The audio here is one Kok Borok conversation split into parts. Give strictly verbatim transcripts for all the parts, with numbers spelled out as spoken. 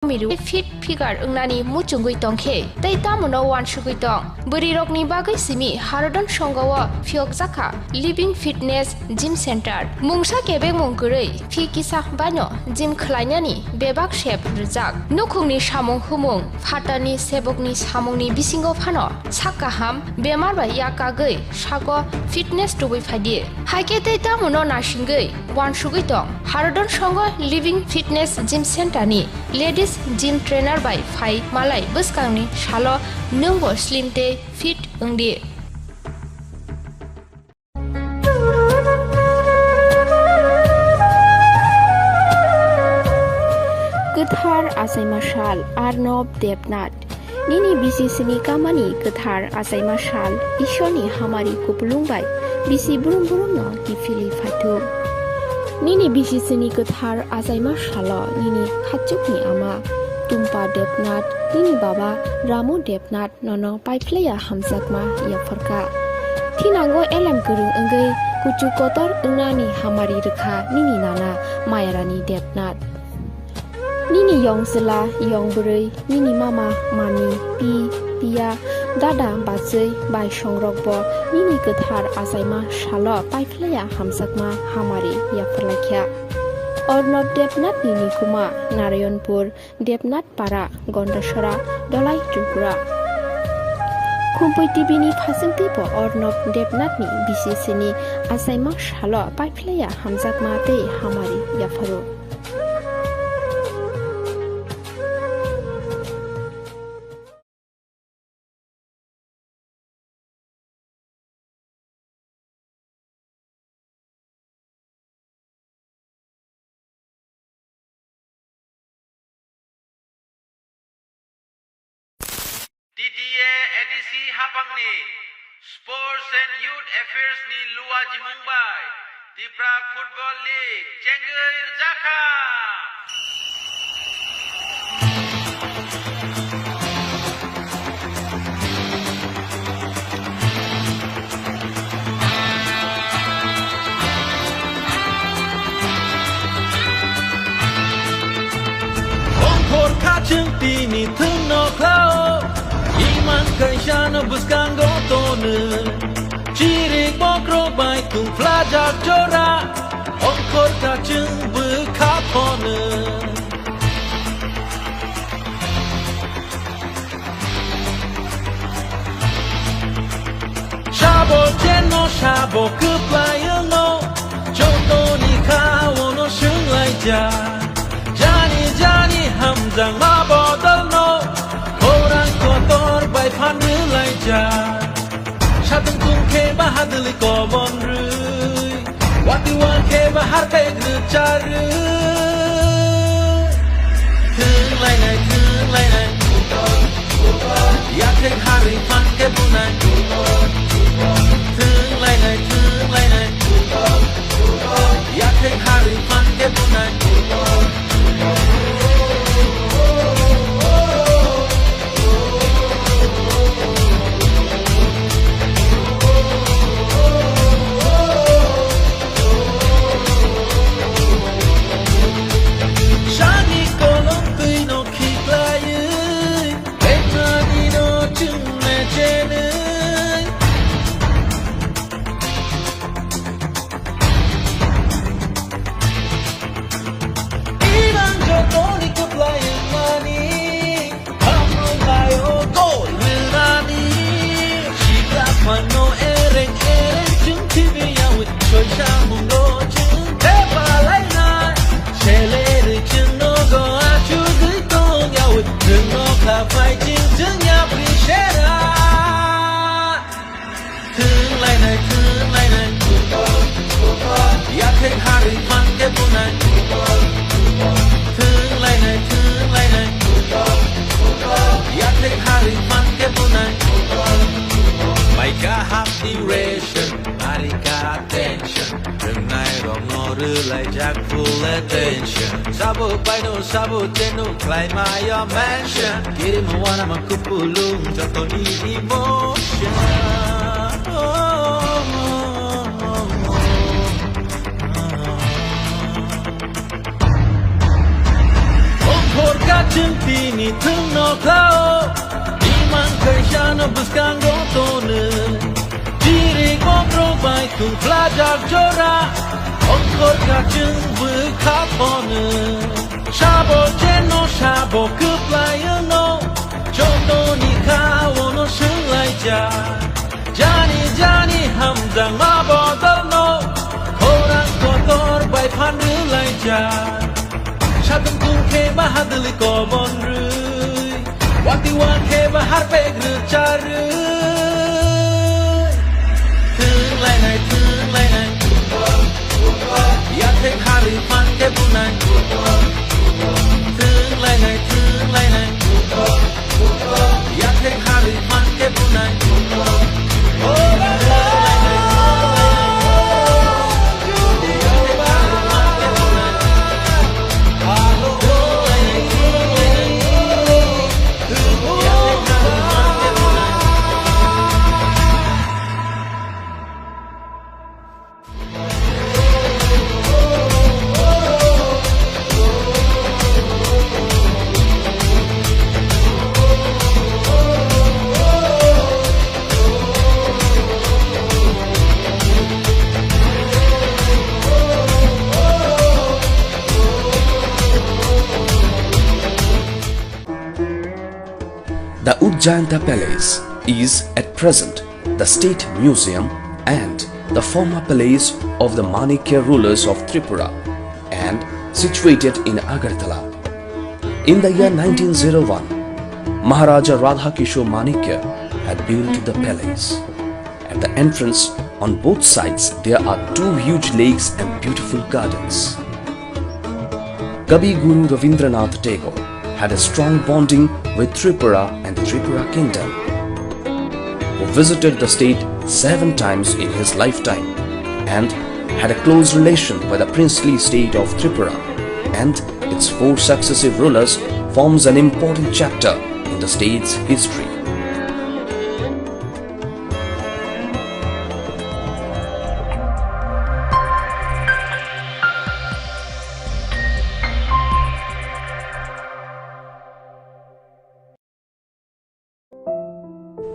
miru fit figure wngnani muchungwi tongkhe tei tamono uansugwi tong. Bwrwirokni bagwi simi Harodon Songho o phiyokjakha Living Fitness Gym Center. Mungsa kebengmung kwrwi phi kisa baino gym khwlainani bebak sep rwjak. Nukhungni samung humung, phatarni sebokni samungni bisingo phano sak kaham bemar bai yak kagwi sago fitness tubui phaidi. Haikhe tei tamono nasingwi uansugwi tong. Harodon Songho Living Fitness Gym Center ni ladies gym trainer bai phai malai bwskangni salo nwngbo slim tei fit wngdi. Kwthar achaima sal, Arnob Debnath. Nini bisi sini kamani kwthar achaima sal, Ishorni hamari kupulung bai bisi brum brumno kiphilwi phaithu. Nini bisi sini kwthar achaima salo nini khachukni ama Tumpa Debnath, nini baba Ramu Debnath nono paiphlaiya hamjakma yapharkha. Thinango elem kwrwng wngwi kuchuk kotor wngnani hamari rwkha nini nana Mayarani Debnath. Nini yong chwla, yong bwrwi, nini mama, mami, pi, piya, dada, bachwi, bai songrokbo nini kwthar achaima salo paiphlaiya hamjakma hamari yapharlaikha. Arnob Debnath nini kuma Narayanpur, Debnath Para, Gondasora, Dolai Tripura. Khumpui T V ni phasingtwibo Arnob Debnathni bisi sini achaima salo paiphlaiya hamjakma tei hamari yapharo. T T A A D C haphangni Sports and Youth Affairs ni luajimung bai Tipra Football League chengwi rwjakha. Ongkhor kachwng tini thwngno khlao, imang kaisano bwskango tono. Chirik bokrok bai tungphlajak jora, ongkhor kachwng bwkha phono. Sabo chenno sabo kwplai wngo, jotoni kha ono swnglaijak. Jani jani hamjakma bodolno, khorang kotor bai phan rwlaijak. Satung tung khe bahadwlwi kobon rwi, watwi wa khe bahar pek rwcharwi. Thwnglainai, thwnglainai, yathek harwi phan khe bunai. Thwnglainai, thwnglainai, yathek harwi phan khe bunai. Sani kolom twi no khiklaiwi, Bethani no chwng mechenwi. Iban jotoni kwplai wngmani, hamrwng laio gol rwnani. Sikla phano ereng ereng chwng thibwi yawi, soisa mungo chwng thepalainai. Selerwi chwng nogo achugwi tong yawi, chwngno kha phai chwng chwng yapri sera. Thwnglainai, thwnglainai, yathek harwi phan khe bunai. Thwnglainai, thwnglainai, yathek harwi phan khe bunai. Mai kaham ni ration, ari ka tension. Rwngnai rokno rwlaijak full attention. Sabo baino sabo cheno khlai mayo mention. Kirima wanama kupulung jotoni emotion. Oh, oh, oh, oh, oh. Korka chwng tini thwngno khlao, imang kaisano bwskango tono. Chiri kokrok bai tungphlajak jora, ongkor kachwng bwkha phono. Sabo cheno sabo kwplai wngno, jotoni kha ono swnglaijak. Jani jani hamjakma bodolno, khorang kotor bai phan rwlaijak. Satung tung khe bahadwlwi kobon rwi, wati wa khe bahar pek rwcharwi. Thwnglainai, thwnglainai, yathek harwi phan khe bunai. Thwnglainai, thwnglainai, yathek harwi phan khe bunai. The Ujjayanta Palace is at present the state museum and the former palace of the Manikya rulers of Tripura and situated in Agartala. In the year nineteen oh one, Maharaja Radha Kishore Manikya had built the palace. At the entrance, on both sides, there are two huge lakes and beautiful gardens. Kavi Guru Rabindranath Tagore had a strong bonding with Tripura and the Tripura kingdom, who visited the state seven times in his lifetime and had a close relation with the princely state of Tripura and its four successive rulers, forms an important chapter in the state's history.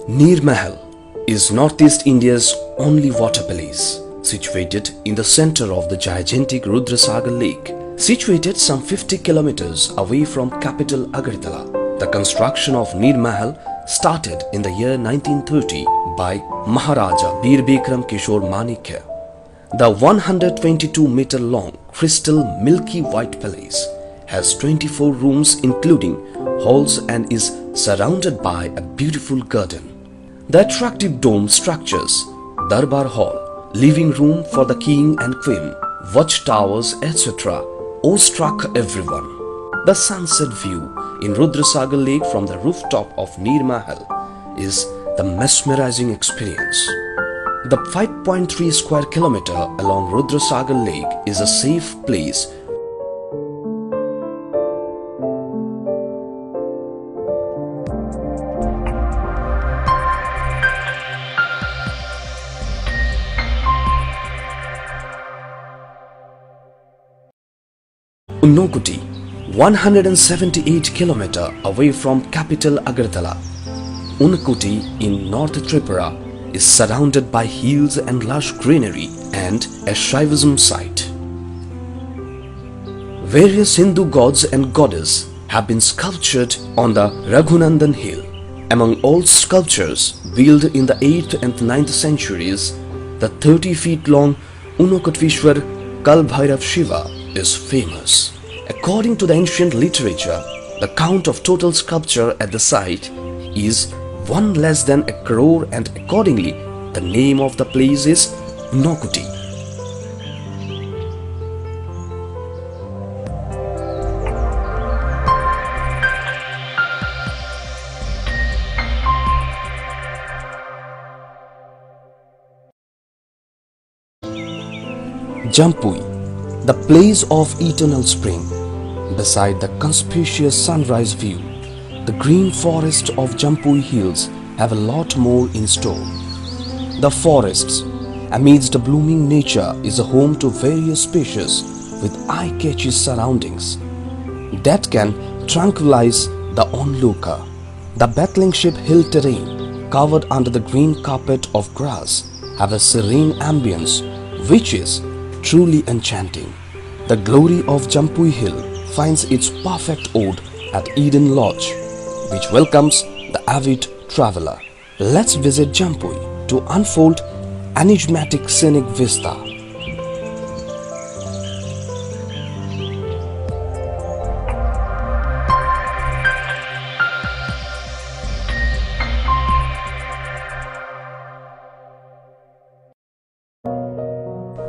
Nir Mahal is Northeast India's only water palace, situated in the center of the gigantic Rudrasagar Lake. Situated some fifty kilometers away from capital Agartala, the construction of Nir Mahal started in the year nineteen thirty by Maharaja Bir Bikram Kishore Manikya. The one hundred twenty-two meter long crystal milky white palace has twenty-four rooms including halls and is surrounded by a beautiful garden. The attractive dome structures, Darbar Hall, living room for the king and queen, watchtowers, et cetera, awestruck everyone. The sunset view in Rudrasagar Lake from the rooftop of Nir Mahal is the mesmerizing experience. The five point three square kilometer along Rudrasagar Lake is a safe place. Unakoti, one hundred seventy-eight kilometer away from capital Agartala. Unakoti in North Tripura is surrounded by hills and lush greenery and a Shaivism site. Various Hindu gods and goddess have been sculptured on the Raghunandan Hill. Among all sculptures built in the eighth and ninth centuries, the thirty feet long Unakoteshwar Kalbhairav Shiva is famous. According to the ancient literature, the count of total sculpture at the site is one less than a crore, and accordingly, the name of the place is Unakoti. Jampui, the place of eternal spring. Beside the conspicuous sunrise view, the green forest of Jampui Hills have a lot more in store. The forests, amidst the blooming nature, is a home to various species with eye-catchy surroundings that can tranquilize the onlooker. The battling sheep hill terrain, covered under the green carpet of grass, have a serene ambience which is truly enchanting. The glory of Jampui Hill finds its perfect ode at Eden Lodge, which welcomes the avid traveler. Let's visit Jampui to unfold enigmatic scenic vista.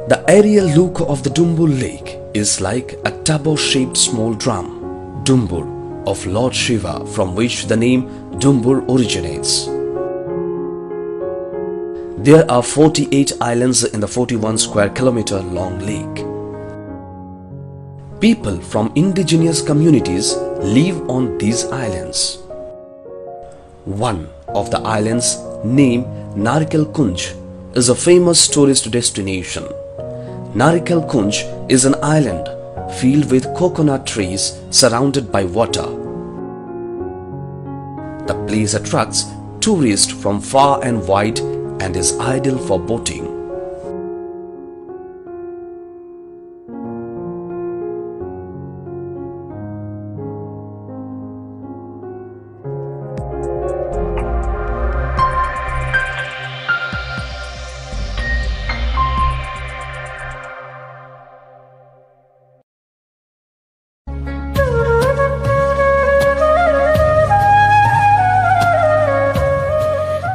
The aerial look of the Dumbur Lake is like a taboo-shaped small drum, Dumbur, of Lord Shiva, from which the name Dumbur originates. There are forty-eight islands in the forty-one square kilometer long lake. People from indigenous communities live on these islands. One of the islands, named Narikel Kunj, is a famous tourist destination. Narikel Kunj is an island filled with coconut trees surrounded by water. The place attracts tourists from far and wide and is ideal for boating.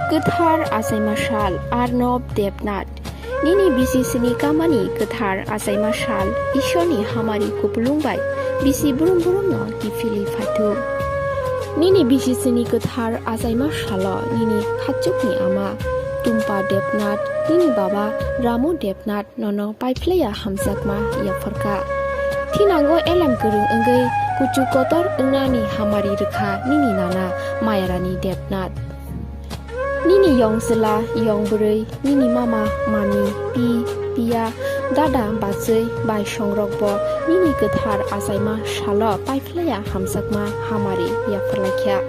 Kwthar achaima sal, Arnob Debnath. Nini bisi sini kamani kwthar achaima sal, Ishorni hamari kupulung bai bisi brum brumno kiphilwi phaithu. Nini bisi sini kwthar achaima salo nini khachukni ama Tumpa Debnath, nini baba Ramu Debnath nono paiphlaiya hamjakma yapharkha. Thinango elem kwrwng wngwi kuchuk kotor wngnani hamari rwkha nini nana Mayarani Debnath. Nini yong chwla, yong bwrwi, nini mama, mami, pi, piya, dada, bachwi, bai songrokbo nini kwthar achaima salo paiphlaiya hamjakma hamari yapharlaikha.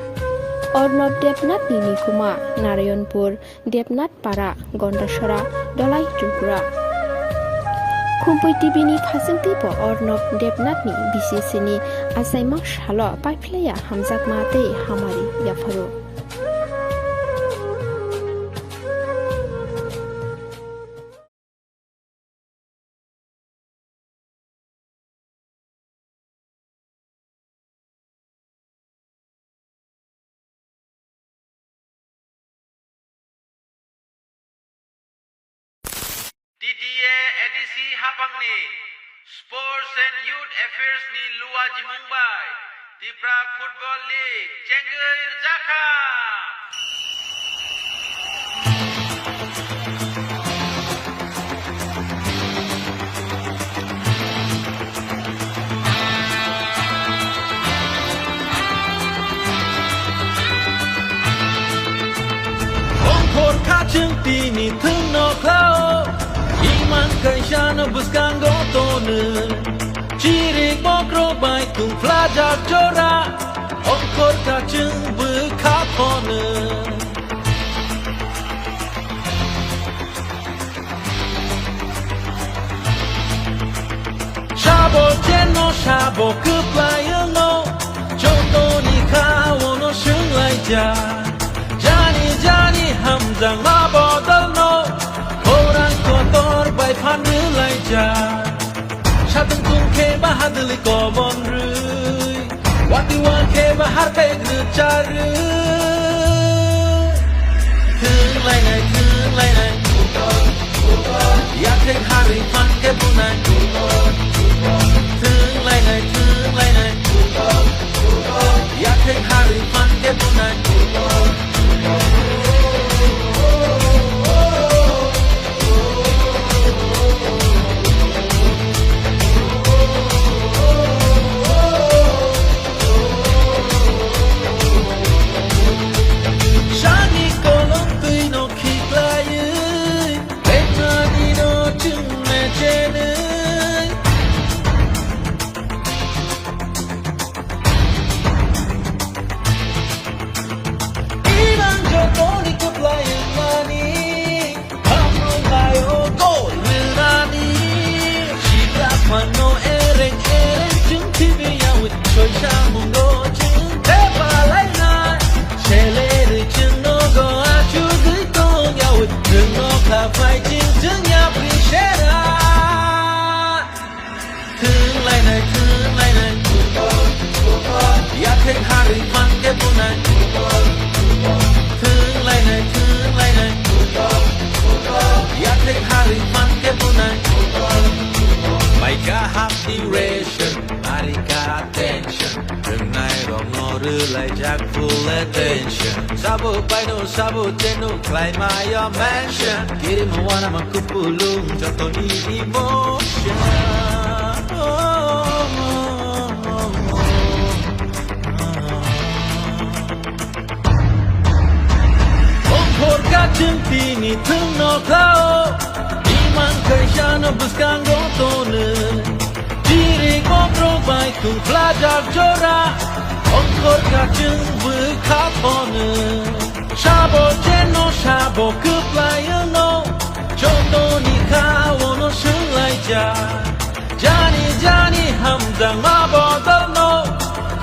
Arnob Debnathni nikuma Narayanpur, Debnath Para, Gondasora, Dolai Tripura. Khumpui T V ni khasingtwi bo Arnob Debnathni bisi sini achaima salo paiphlaiya hamjakma tei hamari yapharo. T T A A D C haphangni Sports and Youth Affairs ni luajimung bai Tipra Football League chengwi rwjakha. Ongkhor kachwng tini thwngno khlao, imang kaisano bwskango tono. Chirik bokrok bai tungphlajak jora, ongkhor kachwng bwkha phono. Sabo chenno sabo kwplai wngo, jotoni kha ono swnglaijak. Jani jani hamjakma bodolno, khorang kotor bai phan rwlaijak. Satung tung khe bahadwlwi kobon rwi, wati wa khe bahar pek rwcharwi. Thwng lainai, thwng lainai, yathek harwi phan khe bunai. Thwng lainai, thwng lainai, yathek harwi phan khe bunai. Sani kolong twi no khiklaiwi, betani no chwng mechenwi. Laijak full attention. Sabo paino, sabo cheno, khlai mayo mention. Kiri mo wana ma kupulung, joto ni emotion. Ongkhor kachung tini thung no khlao. Imang kaisa no bwskango tono. Chiri kokrok bai tungphlajak jora, ongkhor kachung bwkha phono. Sabo cheno sabo kwplai wngno, jotoni kha ono swnglaijak. Jani jani hamjakma bodolno,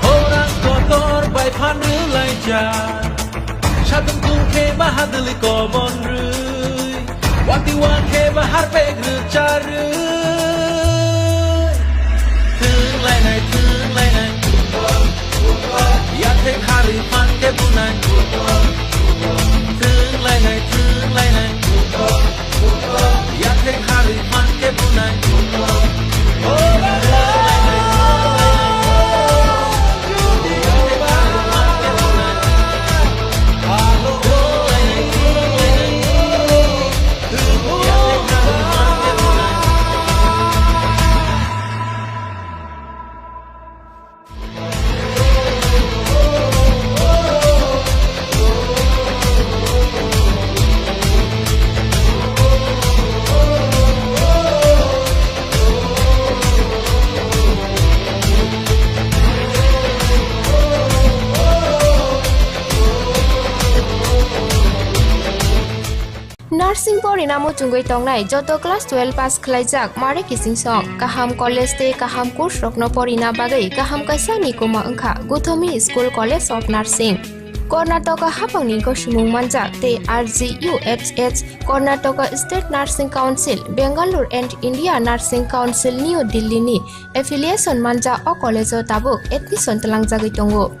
khorang kotor bai phan rwlaijak. Satung tung khe bahadwlwi kobon rwi. Wati wa khe ba harpek rwcharwi. Thwng lainai, thwng lainai. Yathek harwi phan khe bunai. Thwng lainai, thwng lainai. Yathek harwi phan khe bunai. Nursing porina muchungwi tongnai joto class twelve pass khlaijak mare kiching song, kaham college tei kaham course rokno porina bagwi kaham kaisa ni kuma wngkha Gothomi School College of Nursing. Karnataka haphangni gosimung manjak tei R G U H H, Karnataka State Nursing Council, Bangalore and India Nursing Council, New Delhi ni affiliation manjak o college o tabuk admission twlangjagwi tongo.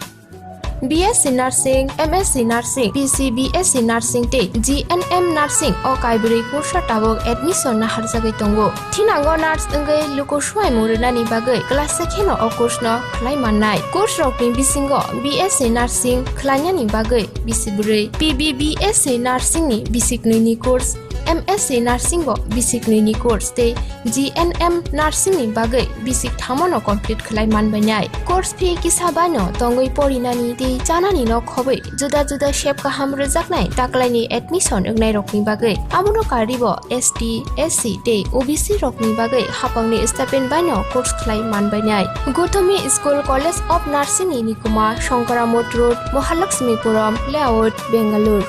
B S C Nursing, M S C Nursing, P C B S C Nursing tei G N M Nursing o kaibrwi kursa tabuk admission naharjagwi tongo. Thinango nurse wngwi luku swmaimung rwnani bagwi class se kheno o course no khlai mannai. Course rokni bisingo B S C Nursing khlainani bagwi bisi bwrwi, P B B S C Nursing ni bisi knwi ni course, M S C Nursing bo bisi knwi ni course tei G N M Nursing ni bagwi bisi kthamo no complete khlai manbainai. Course fee kisa bai no tongwi porinani tei chanani no khobwi juda juda sep kaham rwjaknai taklaini admission wngnai rokni bagwi. Abono karwi bo S T, S C tei O B C rokni bagwi haphangni stipend bai no course khlai manbainai. Gothomi School College of Nursing ni nikuma Shankaramot Road, Mahalakshmipuram Layout, Bangalore.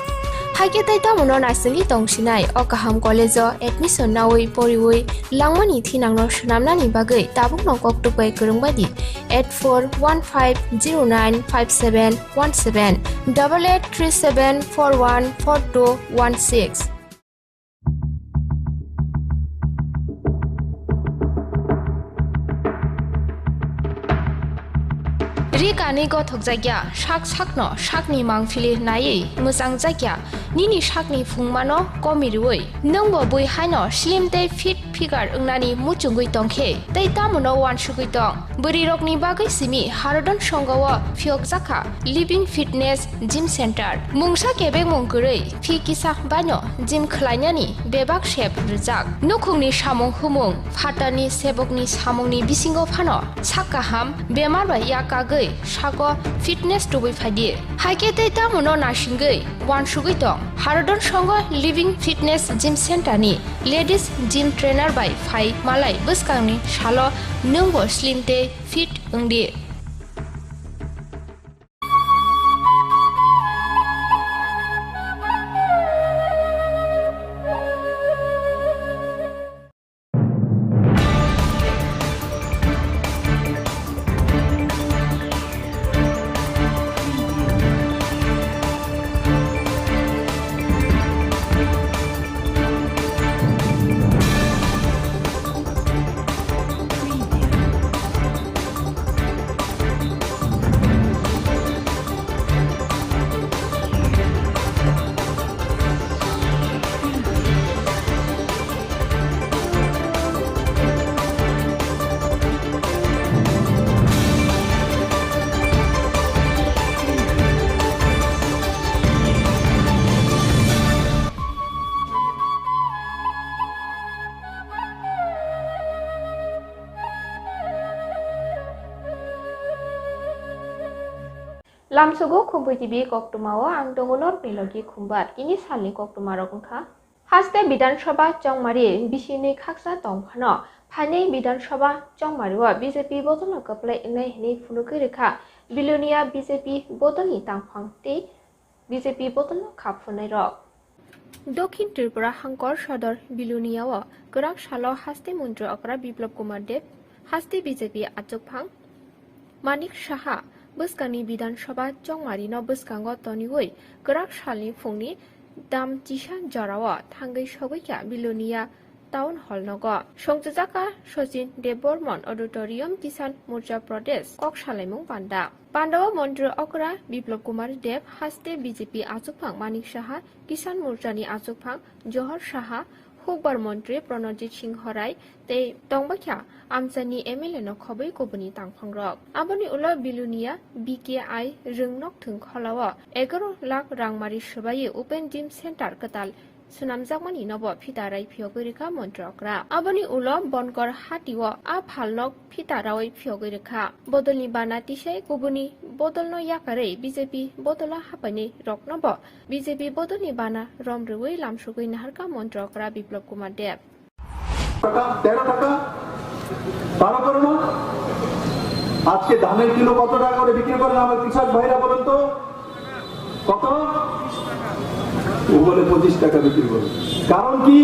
Haikhe tei tamono naisingwi tongsinai o kaham college o admission nawi poriwi langmani thinangno swnamnani bagwi tabukno koktuk bai kwrwng bai di eight four one five zero nine five seven one seven, double eight three seven four one four two one six. Ri kani gothok jakya, sak sakno sakni mangphili naiwi mwchang jakya, nini sakni phungmano komi rwui, nwngbo bui haino slim tei fit figure wngnani muchungwi tongkhe, tei tamono uansugwi tong? Bwrwirokni bagwi simi Harodon Songho o phiyokjakha Living Fitness Gym Center. Mungsa kebengmung kwrwi phi kisa baino gym khlainani bebak sep rwjak. Nukhungni samung humung, phatarni sebokni samungni bisingo phano sak kaham, bemar bai yak kagwi sago fitness tubui phaidi. Haikhe tei tamono nasingwi uansugwi tong. Harodon Songho Living Fitness Gym Center ni ladies gym trainer bai phai malai bwskangni salo nwngbo slim tei fit wngdi. Tamsugo Khumpui T V koktwmao ang tongo Norpei Logi Khumbar. Tini salni koktwmarok wngkha. Haste Bidhan Sabha chongmari bisinwi khaksa tong phano phainai Bidhan Sabha chongmario B J P bodolno kwplai wngnai hwnwi phunugwi rwkha Bilonia B J P bodolni tangphang tei B J P bodolno kha phunnairok. Dokhin Tripura hangkor sodor Biloniao kwrak salo haste montri okra Biplab Kumar Deb, haste B J P achukphang Manik Saha bwskangni Bidhan Sabha chongmarino bwskango toniwi kwrak salni phungni dam chisa jorao thangwi sogwi kha Bilonia Town Hall nogo. Songchajak kha Sachin Debbarman Auditorium, Kisan Morcha Pradesh kok salaimung panda. Pandao montri okra Biplab Kumar Deb, haste B J P achukphang Manik Saha, Kisan Morchani achukphang Johor Saha, hukbar montri Pranojit Singh Rai tei tongbaikha amchaini M L A no khobwi kubuni tangphangrok. Aboni ulo Bilonia B K I Rwngnokthwng kholao egaro lakh rangmari swbaiwi Open Gym Center kwtal swnamjakmani nobo phita rai phiyogwi rwkha montri okra. Aboni ulo Bonkor hatio a phalnok phita rawi phiyogwi rwkha. Bodolni bana tisai kubuni bodolno yakarwi B J P bodola hapainai roknobo B J P bodolni bana rom rwui lamsogwi naharkha montri okra Biplab Kumar Deb. টাকা, তেরো টাকা, তার উপরে না? আজকে ধানের কিলো কত টাকা করে বিক্রি করেন আমার কৃষক ভাইরা, বলুন তো? কত? ও বলে পঁচিশ টাকা বিক্রি করে। কারণ কি?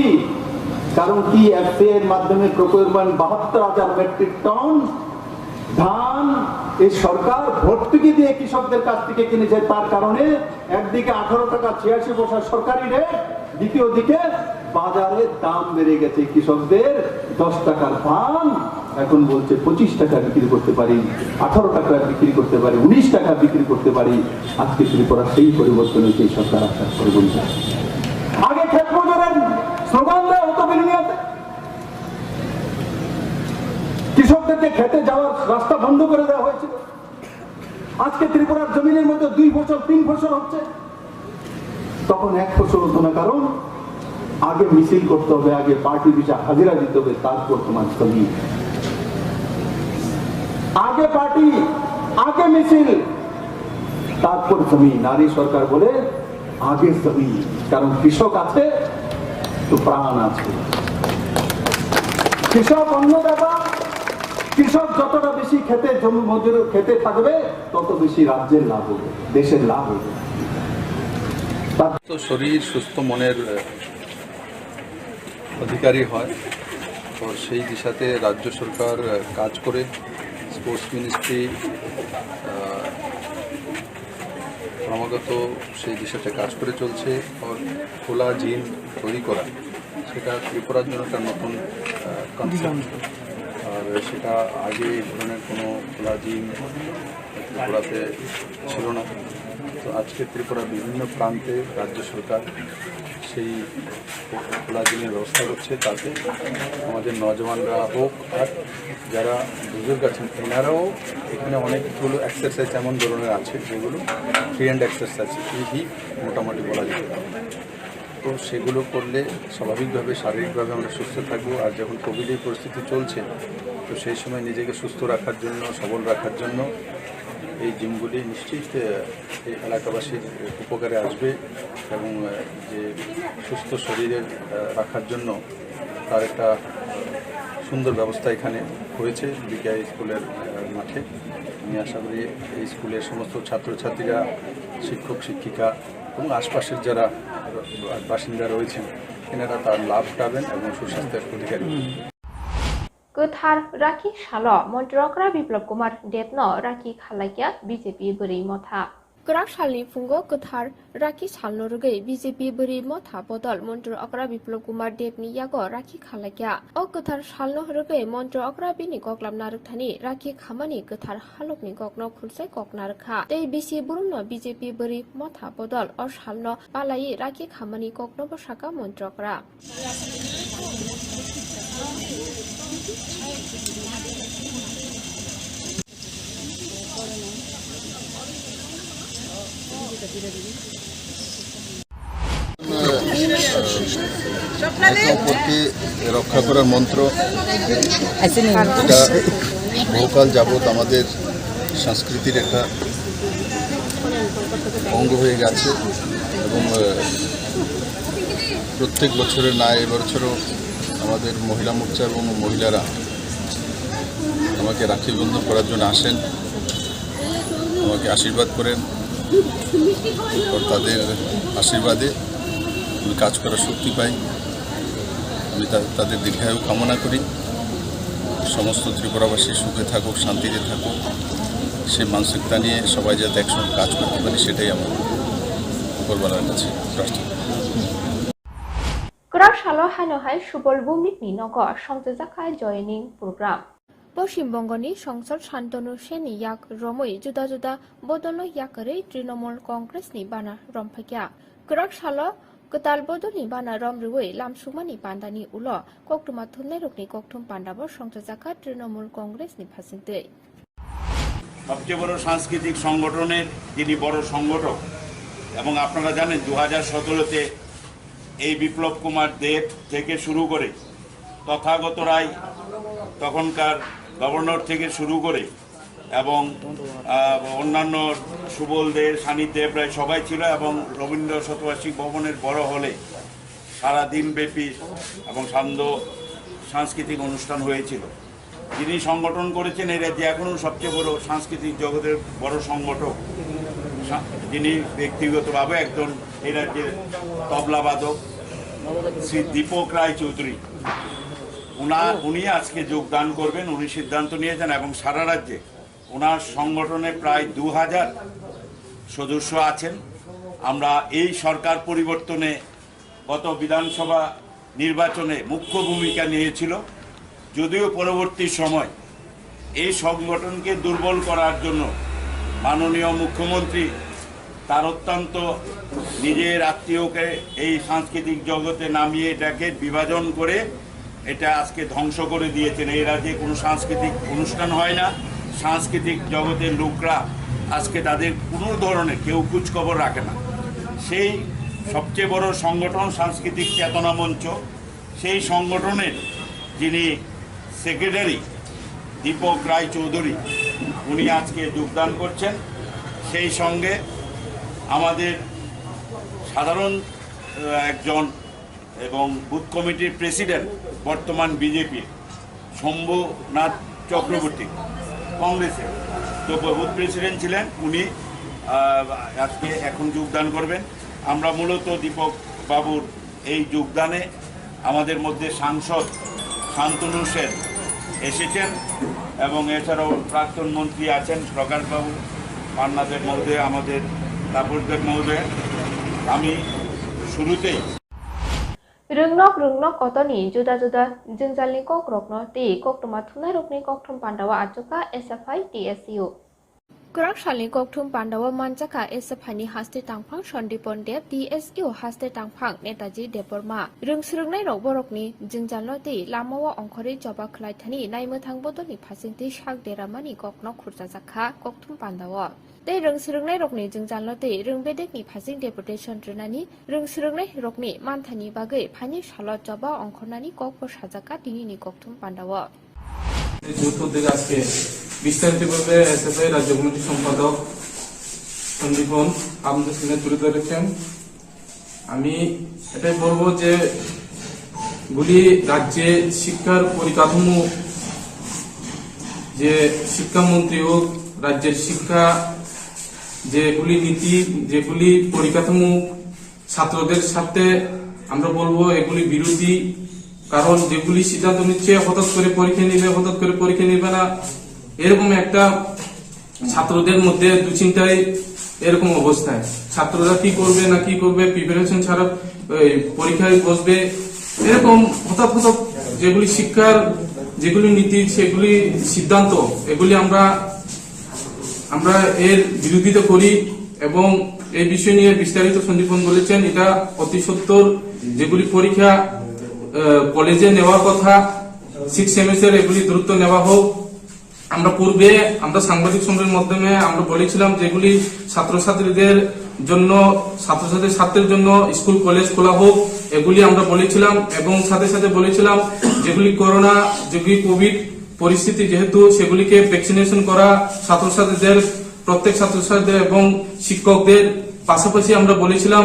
কারণ কি? এফসিআই এর মাধ্যমে প্রকিউরমেন্ট বাহাত্তর হাজার মেট্রিক টন ধান এই সরকার ভর্তুকি দিয়ে কৃষকদের কাছ থেকে কিনেছে। তার কারণে একদিকে আঠারো টাকা ছিয়াশি পয়সা সরকারি রেট, দ্বিতীয় দিকে বাজারে দাম বেড়ে গেছে। কৃষকদের দশ টাকার ধান এখন বলছে পঁচিশ টাকা বিক্রি করতে পারি, আঠারো টাকা বিক্রি করতে পারি, উনিশ টাকা বিক্রি করতে পারি। আজকে ত্রিপুরা সেই পরিবর্তন হয়েছে, এই সরকার আসার পরে। আগে ক্ষেত মজুরের স্লোগান দেওয়া হতো বিলোনিয়াতে, কৃষকদেরকে খেতে যাওয়ার রাস্তা বন্ধ করে দেওয়া হয়েছিল। আজকে ত্রিপুরার জমিনের মধ্যে দুই ফসল, তিন ফসল হচ্ছে, তখন এক ফসল হতো না। কারণ আগে মিছিল করতে হবে, আগে পার্টি পিছে হাজিরা দিতে হবে, তারপর তোমার জমি। আগে পার্টি, আগে মিছিল, তারপর জমি। নারী সরকার বলে আগে জমি, কারণ কৃষক আছে তো প্রাণ আছে। কৃষক অন্নদাতা, কৃষক যতটা বেশি খেতে জমি মজুর খেতে থাকবে, তত বেশি রাজ্যের লাভ হবে, দেশের লাভ হবে। তো শরীর সুস্থ মনের অধিকারী হয়। তো সেই দিশাতে রাজ্য সরকার কাজ করে, স্পোর্টস মিনিস্ট্রি ক্রমাগত সেই দিশাতে কাজ করে চলছে। আর খোলা জিম তৈরি করা, সেটা ত্রিপুরার জন্য একটা নতুন কনসেপ্ট। আর সেটা আগে এই ধরনের কোনো খোলা জিম ত্রিপুরাতে ছিল না। তো আজকে ত্রিপুরার বিভিন্ন প্রান্তে রাজ্য সরকার সেই খোলা জিমের ব্যবস্থা করছে, তাতে আমাদের নজওয়ানরা হোক আর যারা বুজুর্গ আছেন, এনারাও এখানে অনেকগুলো এক্সারসাইজ এমন ধরনের আছে যেগুলো ফ্রি হ্যান্ড এক্সারসাইজ, ইজি মোটামুটি বলা যেতে পারে। তো সেগুলো করলে স্বাভাবিকভাবে শারীরিকভাবে আমরা সুস্থ থাকবো। আর যখন কোভিডের পরিস্থিতি চলছে, তো সেই সময় নিজেকে সুস্থ রাখার জন্য, সবল রাখার জন্য এই জিমগুলি নিশ্চিত এই এলাকাবাসীর উপকারে আসবে এবং যে সুস্থ শরীরের রাখার জন্য তার একটা সুন্দর ব্যবস্থা এখানে হয়েছে বিকেআই স্কুলের মাঠে। আমি আশা করি এই স্কুলের সমস্ত ছাত্রছাত্রীরা, শিক্ষক শিক্ষিকা এবং আশপাশের যারা বাসিন্দা রয়েছেন, এনারা তার লাভ উঠাবেন এবং সুস্বাস্থ্যের অধিকারী। Kwthar Rakhi salo Montri Okra Biplab Kumar Debno rakhi khalaikya B J P bwrwi motha. Kwrak salni phungo kwthar rakhi salno rwgwi B J P bwrwi motha bodol Montri Okra Biplab Kumar Debni yago rakhi khalaikya. O kwthar salno rwgwi Montri Okra bini koklam narwkthani rakhi khamani kwthar halokni kokno khulsai kok narwkha tei bisi burumno B J P bwrwi motha bodol o salno palaiwi rakhi khamani koknobo sakha Montri Okra. একে অপরকে রক্ষা করার মন্ত্র, এটা বহুকাল যাবৎ আমাদের সংস্কৃতির একটা ভঙ্গ হয়ে গেছে এবং আহ, প্রত্যেক বছরের ন্যায় এবছরও আমাদের মহিলা মোর্চা এবং মহিলারা আমাকে রাখি বন্ধন করার জন্য আসেন, আমাকে আশীর্বাদ করেন। এরপর তাদের আশীর্বাদে আমি কাজ করার শক্তি পাই। আমি তা- তাদের দীর্ঘায়ু কামনা করি। সমস্ত ত্রিপুরাবাসী সুখে থাকুক, শান্তিতে থাকুক, সেই মানসিকতা নিয়ে সবাই যাতে একসঙ্গে কাজ করতে পারি, সেটাই আমার উপরওয়ালার কাছে প্রার্থনা। Kwrak salo haino hai Subol Bumikni nogo songchajak kha joining program. Poschim Bongoni Songsod Shantanu Senni yak romwi juda juda bodolno yak kwrwi Trinamool Congressni bana romphakya. Kwrak salo kwtal bodolni bana rom rwui lamsukmani pandani ulo koktwma thumnairokni kokthum pandabo songchajakha Trinamool Congressni phasingtwi. সবচেয়ে বড় সাংস্কৃতিক সংগঠনের যিনি বড় সংগঠক, এবং আপনারা জানেন দু হাজার সতেরোতে এই বিপ্লব কুমার দেব থেকে শুরু করে তথাগত রায়, তখনকার গভর্নর থেকে শুরু করে এবং আহ, অন্যান্য সুবল দে, সানি দে প্রায় সবাই ছিল এবং রবীন্দ্র শতবার্ষিক ভবনের বড় হলে সারা দিনব্যাপী এবং সান্ধ্য সাংস্কৃতিক অনুষ্ঠান হয়েছিল। যিনি সংগঠন করেছেন এই রাজ্যে এখনও সবচেয়ে বড় সাংস্কৃতিক জগতের বড় সংগঠক, সা- যিনি ব্যক্তিগতভাবে একজন এই রাজ্যের তবলাবাদক শ্রী দীপক রায় চৌধুরী, উনা উনি আজকে যোগদান করবেন। উনি সিদ্ধান্ত নিয়েছেন এবং সারা রাজ্যে ওনার সংগঠনে প্রায় দু হাজার সদস্য আছেন। আমরা এই সরকার পরিবর্তনে গত বিধানসভা নির্বাচনে মুখ্য ভূমিকা নিয়েছিল, যদিও পরবর্তী সময় এই সংগঠনকে দুর্বল করার জন্য মাননীয় মুখ্যমন্ত্রী তার অত্যন্ত নিজের আত্মীয়কে এই সাংস্কৃতিক জগতে নামিয়ে এটাকে বিভাজন করে এটা আজকে ধ্বংস করে দিয়েছেন। এই রাজ্যে কোনো সাংস্কৃতিক অনুষ্ঠান হয় না, সাংস্কৃতিক জগতের লোকরা আজকে তাদের কোনো ধরনের কেউ খোঁজখবর রাখে না। সেই সবচেয়ে বড় সংগঠন সাংস্কৃতিক চেতনা মঞ্চ, সেই সংগঠনের যিনি সেক্রেটারি দীপক রায় চৌধুরী, উনি আজকে যোগদান করছেন। সেই সঙ্গে আমাদের সাধারণ আহ, একজন এবং বুথ কমিটির প্রেসিডেন্ট, বর্তমান বিজেপি শম্ভুনাথ চক্রবর্তী, কংগ্রেসের তো বুথ প্রেসিডেন্ট ছিলেন, উনি আহ, আজকে এখন যোগদান করবেন। আমরা মূলত দীপক বাবুর এই যোগদানে আমাদের মধ্যে সাংসদ শান্তনু সেন এসেছেন এবং এছাড়াও প্রাক্তন মন্ত্রী আছেন প্রকাশবাবু, পান্নাদেব মহোদয়, আমাদের তাপসদেব মহোদয়। আমি শুরুতেই Rwngnok rwngnok kotorni juda juda jwngjalni kokrokno tei koktwma thumnairokni kokthum pandao achukha S F I T S U. Kwrak salni kokthum pandao manjakha S F I ni haste tangphang Sandipon Deb, T S U haste tangphang Netaji Debbarma. Rwngsrwngnairok borokni jwngjalno tei lamao ongkhorwi choba khwlaithani naimwthang bodolni phasingtwi sak deramani kokno khurchajakha kokthum pandao. Tei rwngsrwngnairokni jwngjalno tei rwngbedekni phasing deputation rwnani rwngsrwngnairokni manthani bagwi phaini salo choba ongkhornani kokbo sajakha tinini kokthum pandao. যৌথ উদ্যোগে আজকে বিস্তারিতভাবে এসএফআই রাজ্য কমিটির সম্পাদক সন্দীপন আপনাদের সামনে তুলে ধরেছেন। আমি এটাই বলবো যে গুলি রাজ্যে শিক্ষার পরিকাঠামো, যে শিক্ষামন্ত্রী হোক, রাজ্যের শিক্ষা যেগুলি নীতি, যেগুলি পরিকাঠামো ছাত্রদের স্বার্থে, আমরা বলবো এগুলি বিরোধী। কারণ যেগুলি সিদ্ধান্ত নিচ্ছে হঠাৎ করে পরীক্ষা নিবে, হঠাৎ করে পরীক্ষা নিবে না, এরকম একটা ছাত্রদের মধ্যে দুশ্চিন্তায় এরকম অবস্থায় ছাত্ররা কি করবে না কি করবে, প্রিপারেশন ছাড়া এই পরীক্ষায় বসবে, এরকম হঠাৎ হঠাৎ যেগুলি শিক্ষার যেগুলি নীতি, সেগুলি সিদ্ধান্ত, এগুলি আমরা আমরা এর বিরোধিতা করি এবং এই বিষয় নিয়ে বিস্তারিত সন্দীপন বলেছেন। এটা অতি সত্বর, যেগুলি পরীক্ষা আহ, কলেজে নেওয়ার কথা, সিক্স সেমিস্টার, এগুলি দ্রুত নেওয়া হোক। আমরা পূর্বে আমরা সাংবাদিক সম্মেলনের মাধ্যমে আমরা বলেছিলাম যেগুলি ছাত্রছাত্রীদের জন্য, ছাত্রছাত্রীর স্বার্থের জন্য স্কুল কলেজ খোলা হোক, এগুলি আমরা বলেছিলাম। এবং সাথে সাথে বলেছিলাম যেগুলি করোনা, যেগুলি কোভিড পরিস্থিতি, যেহেতু সেগুলিকে ভ্যাকসিনেশন করা, ছাত্রছাত্রীদের প্রত্যেক ছাত্রছাত্রীদের এবং শিক্ষকদের পাশাপাশি আমরা বলেছিলাম,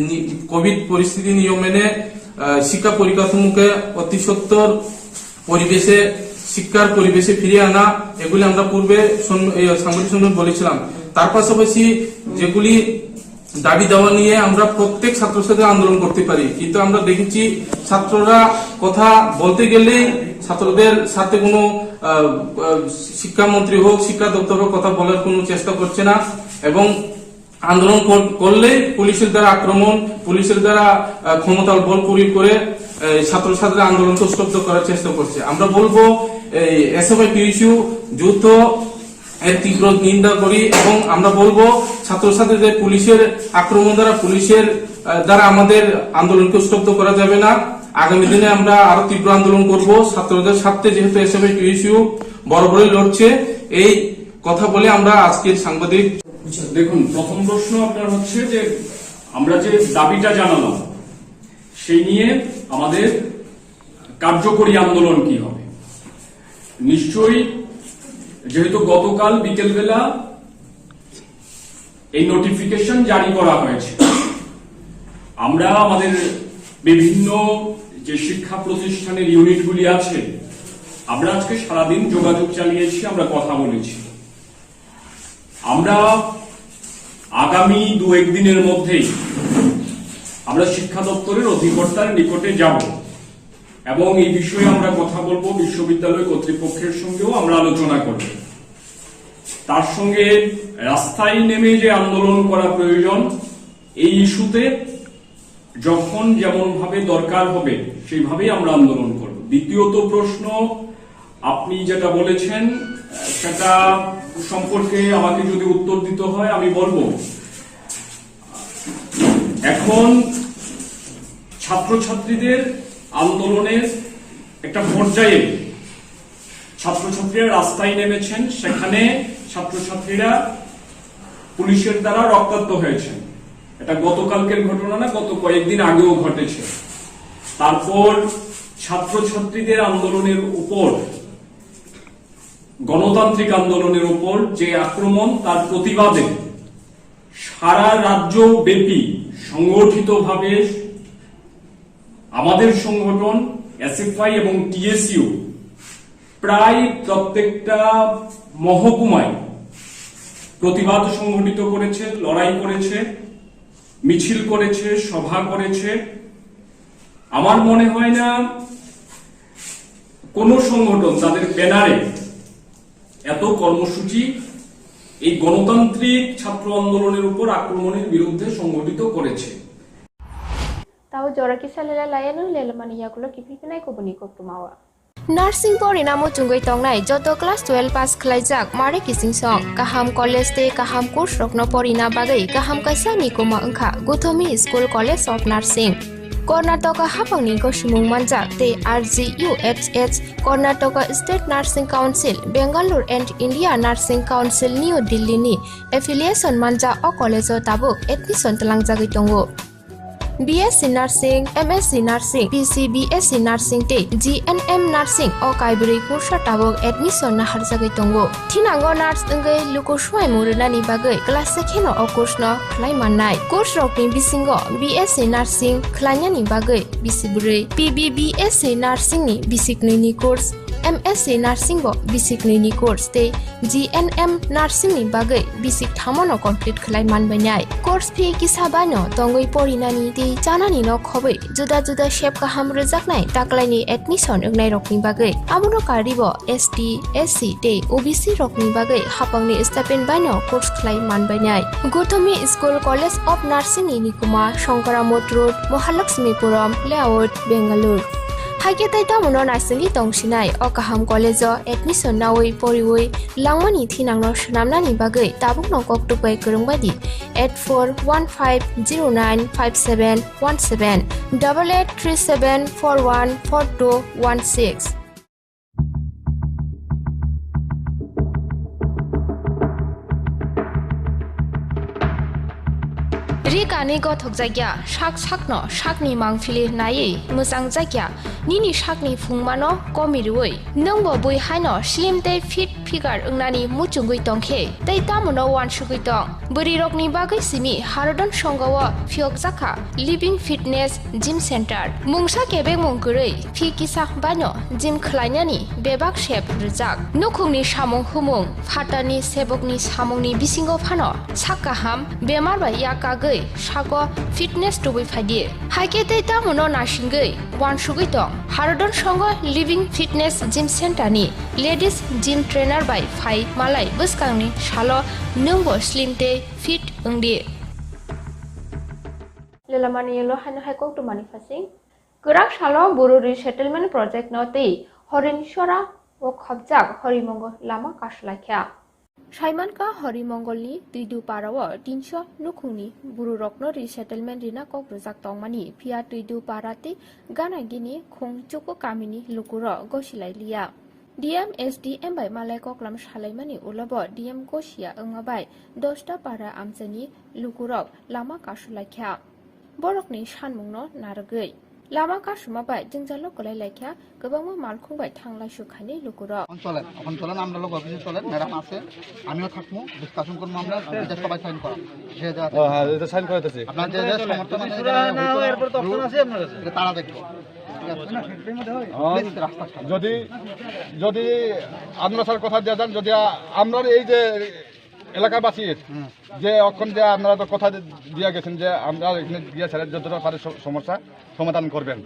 নি-, কোভিড পরিস্থিতি নিয়ম মেনে, আহ, শিক্ষা পরিকাঠামোকে অতি সত্বর পরিবেশে, শিক্ষার পরিবেশে ফিরিয়ে আনা, এগুলি আমরা পূর্বে সম-, এই সাংবাদিক সম্মেলনে বলেছিলাম। তার পাশাপাশি যেগুলি দাবি দাওয়া নিয়ে আমরা প্রত্যেক ছাত্রছাত্রী আন্দোলন করতে পারি, কিন্তু আমরা দেখেছি ছাত্ররা কথা বলতে গেলেই ছাত্রদের সাথে কোনো, আহ, আহ, শিক্ষামন্ত্রী হোক, শিক্ষা দপ্তর হোক, কথা বলার কোনো চেষ্টা করছে না এবং আন্দোলন কর-, করলেই পুলিশের দ্বারা আক্রমণ, পুলিশের দ্বারা, আহ, ক্ষমতার বল প্রয়োগ করে, আহ, ছাত্রছাত্রীরা আন্দোলনকে স্তব্ধ করার চেষ্টা করছে। আমরা বলবো, এই এসএফআই টিএসইউ যৌথ এর তীব্র নিন্দা করি এবং আমরা বলবো ছাত্রছাত্রীদের পুলিশের আক্রমণ দ্বারা, পুলিশের, আহ, দ্বারা আমাদের আন্দোলনকে স্তব্ধ করা যাবে না। আগামী দিনে আমরা আরো তীব্র আন্দোলন করব। ছাত্রদের স্বার্থে যেহেতু এসএফআই টিএসইউ বরাবরই লড়ছে, এই কথা বলে আমরা আজকের সাংবাদিক। আচ্ছা, দেখুন, প্রথম প্রশ্ন আপনার হচ্ছে যে আমরা যে দাবিটা জানালাম, সেই নিয়ে আমাদের কার্যকরী আন্দোলন কি হবে। নিশ্চয়ই, যেহেতু গতকাল বিকেলবেলা এই নোটিফিকেশন জারি করা হয়েছে, আমরা আমাদের বিভিন্ন যে শিক্ষা প্রতিষ্ঠানের ইউনিটগুলি আছে, আমরা আজকে সারাদিন যোগাযোগ চালিয়েছি, আমরা কথা বলেছি। আমরা আগামী দু এক দিনের মধ্যেই আমরা শিক্ষা দপ্তরের অধিকর্তার নিকটে যাব এবং এই বিষয়ে আমরা কথা বলবো, বিশ্ববিদ্যালয় কর্তৃপক্ষের সঙ্গেও আমরা আলোচনা করব। তার সঙ্গে রাস্তায় নেমে যে আন্দোলন করা প্রয়োজন, এই ইস্যুতে যখন যেমনভাবে দরকার হবে, সেইভাবেই আমরা আন্দোলন করব। দ্বিতীয়ত প্রশ্ন, আপনি যেটা বলেছেন, সেটা সম্পর্কে আমাকে যদি উত্তর দিতে হয়, আমি বলবো, এখন ছাত্রছাত্রীদের আন্দোলনের একটা পর্যায়ে ছাত্রছাত্রীরা রাস্তায় নেমেছেন, সেখানে ছাত্রছাত্রীরা পুলিশের দ্বারা রক্তাক্ত হয়েছেন। এটা গতকালকের ঘটনা না, গত কয়েকদিন আগেও ঘটেছে। তারপর ছাত্রছাত্রীদের আন্দোলনের উপর, গণতান্ত্রিক আন্দোলনের উপর যে আক্রমণ, তার প্রতিবাদে সারা রাজ্য ব্যাপী সংগঠিতভাবে আমাদের সংগঠন এসএফআই এবং টিএসইউ প্রায় প্রত্যেকটা মহকুমায় প্রতিবাদ সংগঠিত করেছে, লড়াই করেছে, মিছিল করেছে, সভা করেছে। আমার মনে হয় না কোনো সংগঠন তাদের ব্যানারে এত কর্মসূচি এই গণতান্ত্রিক ছাত্র আন্দোলনের উপর আক্রমণের বিরুদ্ধে সংগঠিত করেছে। Tao jora kisa lela laiano lelamani yagulo kiphilphinai kubuni koktwmao. Nursing porina muchungwi tongnai joto class twelve pass khwlaijak mare kiching song. Kaham college tei kaham course rokno porina bagwi kaham kaisa nikuma wngkha Gothomi School College of Nursing. Karnataka haphangni gosimung manjak tei R G U H H, Karnataka State Nursing Council, Bangalore and India Nursing Council, New Delhi ni affiliation manjak o college o tabuk admission twlangjagwi tongo. B S C Nursing, M S C Nursing, P C B S C Nursing tei G N M Nursing o kaibrwi kursa tabuk admission naharjagwi tongo. Thinango nurse wngwi luku swimung rwnani bagwi class se kheno o course no khlai mannai. Course rokni bisingo B S C Nursing khlainani bagwi bisi bwrwi, P B B S C Nursing ni bisi knwi ni course, M S C Nursing bo bisi knwi ni course tei G N M Nursing ni bagwi bisi thamo no complete khlai manbainai. Course fee kisa bai no tongwi porinani tei chanani no khobwi juda juda sep kaham rwjaknai taklaini admission wngnai rokni bagwi. Abono karwi bo S T, S C tei O B C rokni bagwi haphangni stipend baino course khlai manbainai. Gothomi School College of Nursing ni nikuma Shankara Mott Road, Mahalakshmipuram Layout, Bangalore. Haikhe tei tamono naisingwi tongsinai o kaham college o admission nawi poriwi langmani thinangno swnamnani bagwi tabukno koktwk bai kwrwng bai di eight four one five zero nine five seven one seven, double eight three seven four one four two one six. Ri kani gothok jakya, sak sakno sakni mangpili naiwi mwchang jakya, nini sakni phungmano komi rwui, nwngbo bui haino slim tei fit figure wngnani muchungwi tongkhe tei tamono uansugwi tong. Bwrwirokni bagwi simi Harodon Songho o phiyokjakha Living Fitness Gym Center. Mungsa kebengmung kwrwi phi kisa baino gym khlainani bebak sep rwjak. Nukhungni samung humung, phatarni sebokni samungni bisingo phano sak kaham, bemar bai yak kagwi sago fitness tubui phaidi. Haikhe tei tamono naisingwi uansugwi tong. Harodon Songho Living Fitness Gym Center ni ladies gym trainer bai phai malai bwskangni salo nwngbo slim tei fit wngdi. Lelamani yelo haino hai kok tumani phasing. Kwrak salo Buru Resettlement Project no tei Horinchora o khopjak Horimongo lama kaslaikha. Saimankha Horimongolni Twidupara o tinso nukhungni bururokno resettlement rina kok rwjak tongmani, phiya Twidupara tei Ganagini Khongchuku kamini lukurok gosilai liya. D M, S D M bai malai koklam salaimani ulo bo D M gosiya wngma bai dosta para amchaini lukurok lama kasulaikha. Borokni sanmungno narwgwi lama kasuma bai jwngjalo kwlai laikha, kwbangma malkhung bai thanglai sukhaini lukurok. এখন চলেন, এখন চলেন, আমরা লোক অফিসে চলেন, ম্যাডাম আছে, আমিও থাকবো, ডিসকাশন করবো আমরা, দুইটা সবাই সাইন করা, যে যা আছে। ও হ্যাঁ, এটা সাইন করাইতেছি। আপনার যে যে সমর্থন আছে, সুরা না হয়, এরপর তো অপশন আছে আপনার কাছে। এটা তারা দেখবো। ঠিক আছে? ও, প্লিজ রাস্তা ছাড়ুন। যদি, যদি আপনারা স্যার কথা দিয়ে যান, যদি আ-, আমরার এই যে এলাকাবাসীর হুম। যে অখন যে আপনারা তো কথা দি-, দিয়ে গেছেন যে আমরা এখানে গিয়ে স্যারের যতটা পারে স-, সমস্যা সমাধান করবেন।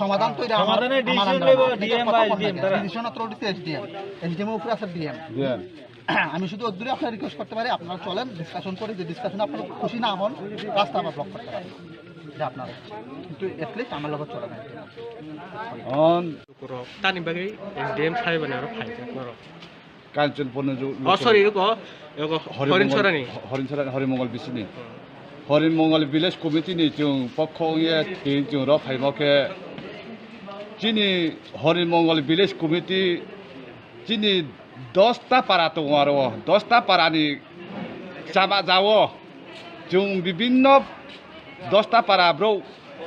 সমাধান তো এটা আমার, সমাধানের আমার ডিসিশন under নেবে না। এটা ডিএম বা প্রথম এসডিএম না। তারা। ডিসিশন অথরিটি তো এসডিএম। এসডিএম এর উপরে আছে ডিএম। ডিএম। আমি শুধু অদূরে আপনার রিকোয়েস্ট করতে পারি, আপনারা চলেন, ডিসকাশন করি, যে ডিসকাশনে আপনারা খুশি না হন, রাস্তা আমরা ব্লক করতে পারি। এটা আপনার ইচ্ছা। কিন্তু অ্যাটলিস্ট আমার লগে চলেন। On Lukurok tani bagwi S D M sahibani aro phaijak norok. Kanchanpurni ju-, Oh, lukurok. Sorry, iko, iko Horimongol, Horinchorani. Horinchorani, Horimongol bisini. Hmm. Horimongol village committee ni chwng pokho wngya twi chwng ro phaimo khe chini Horimongol village committee chini dosta para tongo aro o dosta para ni chama jao chwng bibinno dosta para bro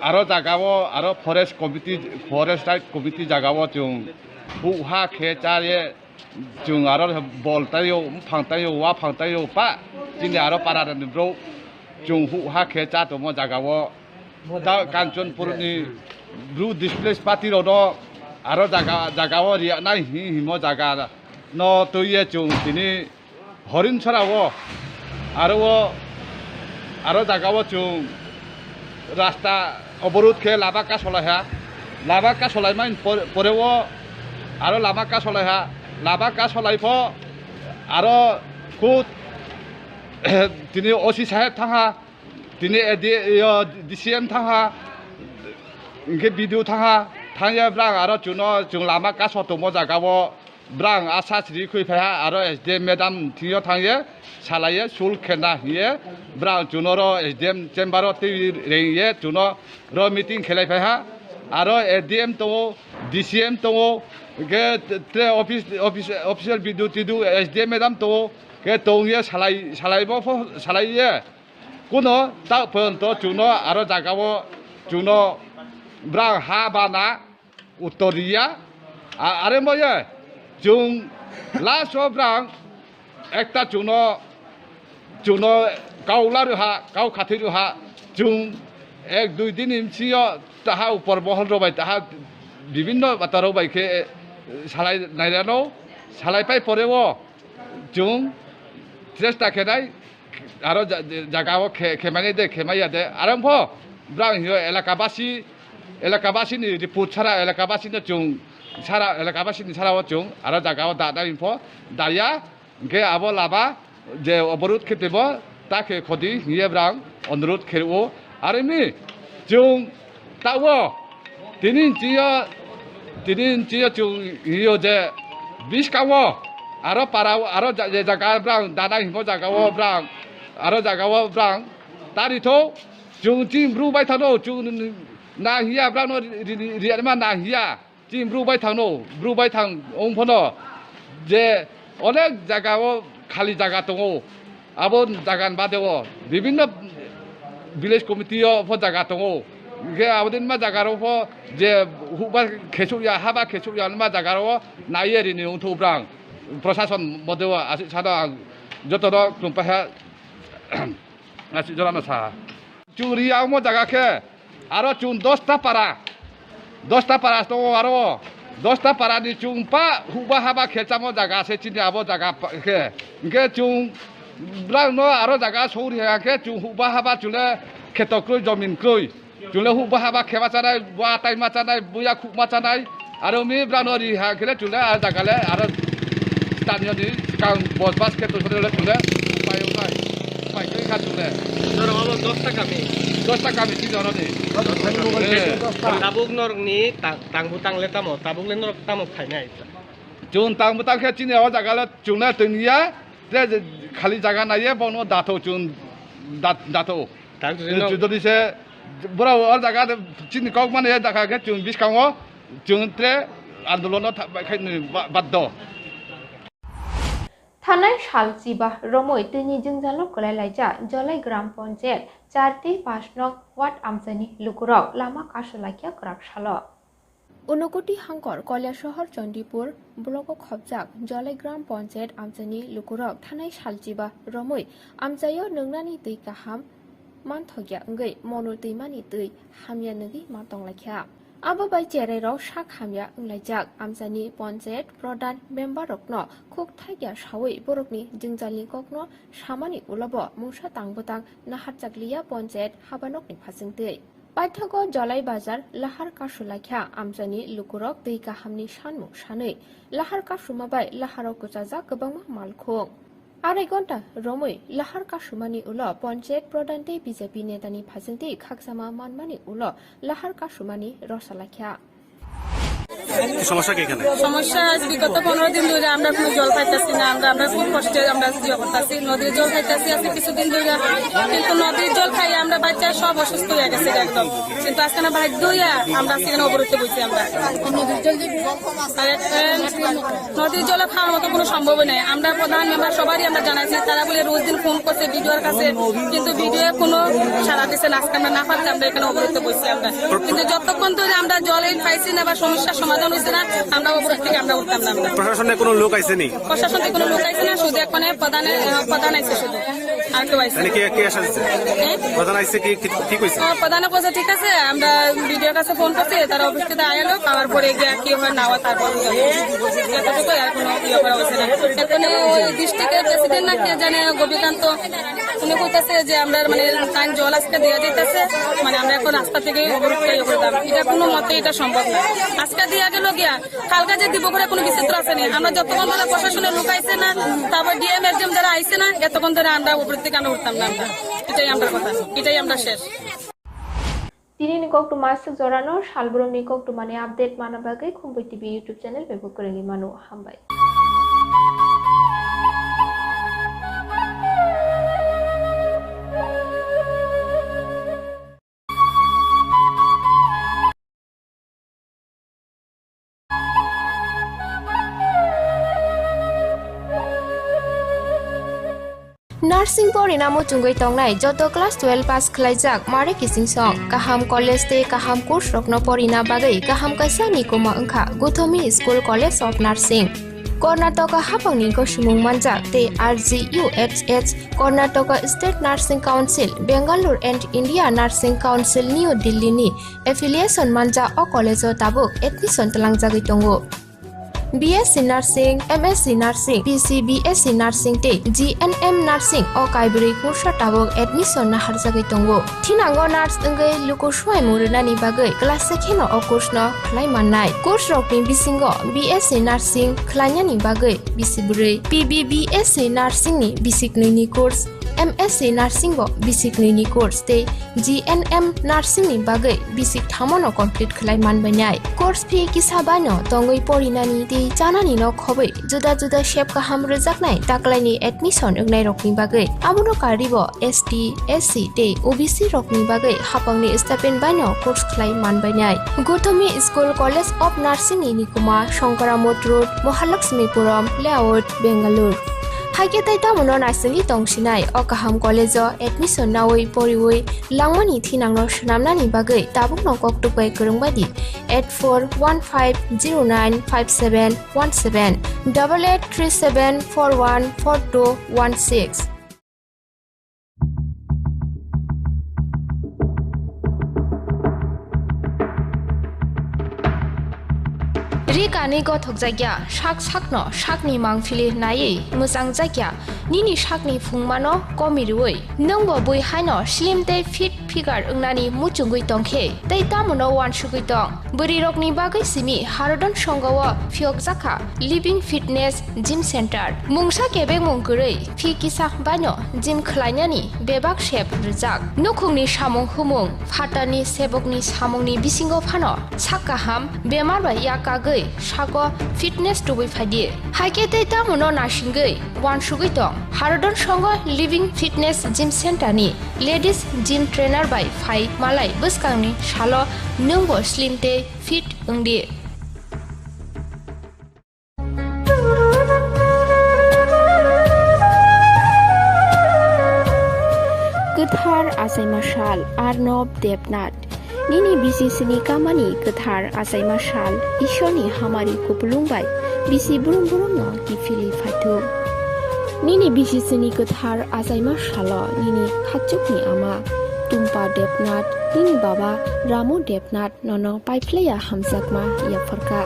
aro jaga o aro forest committee, forest right committee jaga o chwng buha khe cha ye Chwng aro bol taio, buphang taio, uaphang taio, pa. Chini aro para ni bro. Chwng hu ha khe cha tongmo jaga o. Ta Kanchanpur ni bru displace party rok no aro jaga, jaga o riya nai hi himo jaga no twi ye chwng tini Horinchora o aro o, aro jaga o chwng rasta oborot khe lama kasolai ha, lama kasolai mani por-, pore o aro lama kasolai ha, lama kasolai pho aro khud tini O C saheb thang ha, tini A D, yo, D C M thang ha, hingke B D O thang ha, thang ya brang aro chwngno chwng lama kaso tongmo jaga o. Brang asa sri khui phai ha, aro S D M madam thingyo thang ye, salai ye, sul khena hiye, brang chuno ro S D M chamber o twi reng ye, chuno ro meeting khelai phai ha, aro S D M tongo, D C M tongo, ge tre office, office, official bidu tidu S D M madam tongo, ge tong ye salai, salai bo pho, salai ye, kuno ta phon to chuno aro jaga o chuno brang ha bana, Uttor riya, a-, are moye, chwng last o brang ekta chwngno, chwngno kau laru ha, kau khathwi ru ha, chwng ek dui din ni bisingo taha upor mohol rok bai, taha bibinno bata rok bai khe, eh, salai nairano, salai pai pore o chwng chesta khe nai, aro ja-, ja-, jaga o khe, khemani de, khemaya de. Aro pho, brang hiyo elaka basi, elaka basi ni report sara, elaka basi no chwng sara, elaka basi ni sara o chwng, aro jaga o da, da info, daya, hingke abo laba, je oborot khe tebo, ta khe khodi, hiye brang, onurodh khe o, aro mi, chwng, Tao, tini chiyo, tini chiyo chwng hiyo je, biskango, aro para, aro ja-, je jaga brang, dana himo jaga o brang, aro jaga o brang, tari tho, chwng chini bru bai thano, chwng na hiya brang no ri-, ri-, ri-, riyarma na hiya, chini bru bai thangno, bru bai thang ong phano, je onek jaga o khali jaga tongo. Abo jaga ni bade o bibinno village committee o pho jaga tongo. Hingke abo din ma jaga rok pho je hukba khesuk ya, haba khesuk ya ma jaga rok o naiye rini wngthok brang. Prosason modeo asi sano ang jotono khulumpai ha, asi jorano sa. Chwng ri ya omo jaga khe aro chwng dosta para, dosta para tongo aro dosta para ni chwng pa huba haba khe chamo jaga se chini abo jaga pa-, khe. Hwnkhe chwng brang no aro jaga sori ha khe chwng huba haba chwle kheto kroi, jomin kroi. Chwle huk baha ba khema chanai, bua taima chanai, buya khukma chanai. Aro mi brano ri ha khele chwle a jaga le aro tani ni kang bos bas khe to chwle chwle pai o nai. Pai khe kha chwle. Norok abo dosta kami. Dosta kami si jono ni. Eh. Tabuk norok ni ta-, tang butang le tamo, tabuk le norok tamo khainai. Chwng tang butang khe chini o jaga le chwng le tong ya. Te je khali jaga naiye bono datho chwng dat-, datho. Tang tu jino. Jodi se borok o jaga de chini kok mane dakha khe chwng biskango chwng tre andolono tha-, bai khai ni ba-, baddo. Thanai sal chiba romwi twini jwngjalo kwlai laijak Jolai Gram Panchayat char tei pash nok ward amchaini lukurok lama kasu laikha kwrak salo. Unakoti hangkor Kailasahar Chandipur block o khopjak Jolai Gram Panchayat amchaini lukurok thanai salchiba romwi amchaio nwngnani twi kaham manthokya wngwi Monur twimani twi hamya nungwi ma tonglaikha. Abo bai cherairok sak hamya wnglaijak. Amchaini Panchayat Pradhan member rokno khuk thaiya sawi borokni jwngjalni kokno samani ulobo mungsa tang bwtang naharchakliya Panchayat habanokni phasingtwi. Paithago Jolai Bazar lahar kasulaikha amchaini lukurok twi kahamni sanmung sanwi lahar kasuma bai laharo kwchajak kwbangma malkhung. Arai gonta romwi lahar kasumani ulo Panchayat Pradhan tei B J P netani phasingtwi khakchangma manmani ulo lahar kasumani rosalaikha. সমস্যা কি এখানে? সমস্যা আজ বিগত পনেরো দিন ধরে আমরা কোনো জল পাইতাছি না, আমরা, আমরা খুব কষ্টে আমরা ইয়ে করতাছি, নদীর জল খাইতাছি আজকে কিছুদিন ধরে, কিন্তু নদীর জল খাই আমরা বাচ্চা সব অসুস্থ হয়ে গেছে একদম, কিন্তু আজকে না বাধ্য হইয়া আমরা আজকে এখানে অবরুদ্ধ বইছি আমরা। আর একটা নদীর জলে খাওয়ার মতো কোনো সম্ভবই নাই। আমরা প্রধান মেম্বার সবারই আমরা জানাইছি, তারা বলে রোজ দিন ফোন করছে বিডিওর কাছে, কিন্তু বিডিও কোনো সাড়া দিছে না। আজকে আমরা না পারছি, আমরা এখানে অবরুদ্ধ বসছি আমরা। কিন্তু যতক্ষণ ধরে আমরা জল এই পাইছি না বা সমস্যার সমাধান হয়েছে না, আমরা অবরোধ থেকে আমরা উঠতাম না আমরা। প্রশাসনের কোনো লোক আইছে নি? প্রশাসন থেকে কোনো লোক আইছে না, শুধু এখানে প্রধানে, আহ, প্রধান আইছে শুধু, আর কেউ আইছে মানে না। কে, কে আসা দিচ্ছে? হ্যাঁ? প্রধান আইছে কি, কি, কি কইছে? আহ, প্রধানে বলছে, "ঠিক আছে, আমরা বিডিওর কাছে ফোন করছি, তারা অফিস থেকে আইলো, খাওয়ার পরে গিয়া কি হয় না হয় তারপর বুঝা যাবে।" এতটুকু, আর কোনো ইয়ে করা হয়েছে না। এখন ওই ডিস্ট্রিক্টের প্রেসিডেন্ট না কে জানে, গোপীকান্ত, উনি কইতেছে যে আমরা মানে টাইম জল আজকে দেওয়া যাইতেছে, মানে আমরা এখন রাস্তা থেকে অবরোধটা ইয়ে করে দাম, এটা কোনো মতে এটা সম্ভব না। আজকে দিয়ে গেল গিয়া, কালকে যে দিব করে কোনো বিচিত্র আছে নি। আমরা যতক্ষণ ধরে প্রশাসনের লোক আইছে না, তারপর ডিএম এসডিএম যারা আইছে না, এতক্ষণ ধরে আমরা উপর থেকে আমরা উঠতাম না আমরা। এটাই আমরা কথা, এটাই আমরা শেষ। Tini ni koktwma aswk jorano salbrumni koktwmani update mana bagwi Khumpui T V YouTube channel bebak kwrwngwi mano. Hambai. Nursing porina muchungwi tongnai joto class twelve pass khwlaijak mare kiching song. Kaham college tei kaham course rokno porina bagwi kaham kaisa nikuma wngkha Gothomi School College of Nursing. Karnataka haphangni gosomung manjak tei R G U H H, Karnataka State Nursing Council, Bangalore and India Nursing Council, New Delhi ni affiliation manjak o college o tabuk admission twlangjagwi tongo. B S C Nursing, M S C Nursing, P C B S C Nursing tei G N M Nursing o kaibrwi course o tabuk admission naharjagwi tongo. Thinango nurse wngwi luku suaimung rwnani bagwi class se kheno o course no khlai mannai. Course rokni bisingo B S C Nursing khlainani bagwi bisi bwrwi, P B B S C Nursing ni bisi knwi ni course, M S C Nursing bo bisi knwi ni course tei G N M Nursing ni bagwi bisi thamo no complete khlai manbainai. Course fee kisa baino tongwi porinani tei chanani no khobwi juda juda sep kaham rwjaknai taklaini admission wngnairokni bagwi. Abono karwibo S T, S C tei O B C rokni bagwi haphangni stipend baino course khlai manbainai. Gothomi School College of Nursing ni nikuma Shankara Mott Road, Mahalakshmipuram Layout, Bangalore. Haikhe tei tamono naisingwi tongsinai o kaham college-o admission naui poriui langmani thinangno swnamnani bagwi tabukno koktwk bai kwrwng bai di eight four one five zero nine five seven one seven, double eight three seven four one four two one six. Ri kanwi gothokjakya, sak sakno sakni mangphili naiwi mwchangjakya, nini sakni phungmano komirwi, nwngbo bui haino slim tei fit figure wngnani muchungwi tongkhe, tei tamono uansugwi tong. Bwrwirokni bagwi simi Harodon Songho-o phiyokjakha Living Fitness Gym Center. Mungsa kebengmung kwrwi phi kisa baino gym khlainani bebak sep rwjak. Nukhungni samung humung, phatarni sebokni samungni bisingo phano sak kaham bemar bai yakagwi sago fitness tubui phaidi. Haikhe tei tamono naisingwi uansugwi tong. Harodon Songho Living Fitness Gym Center ni Ladies gym trainer bai phai malai bwskangni salo nwngbo slim tei fit wngdi. Kwthar achaima sal, Arnob Debnath. Nini bisi sini kamani kwthar achaima sal, Ishorni hamari kupulung bai bisi brum brumno kiphilwi phaithuk. Nini bisi sini kwthar achaima salo nini khachukni ama Tumpa Debnath, nini baba Ramu Debnath nono paiphlaiya hamjakma yapharkha.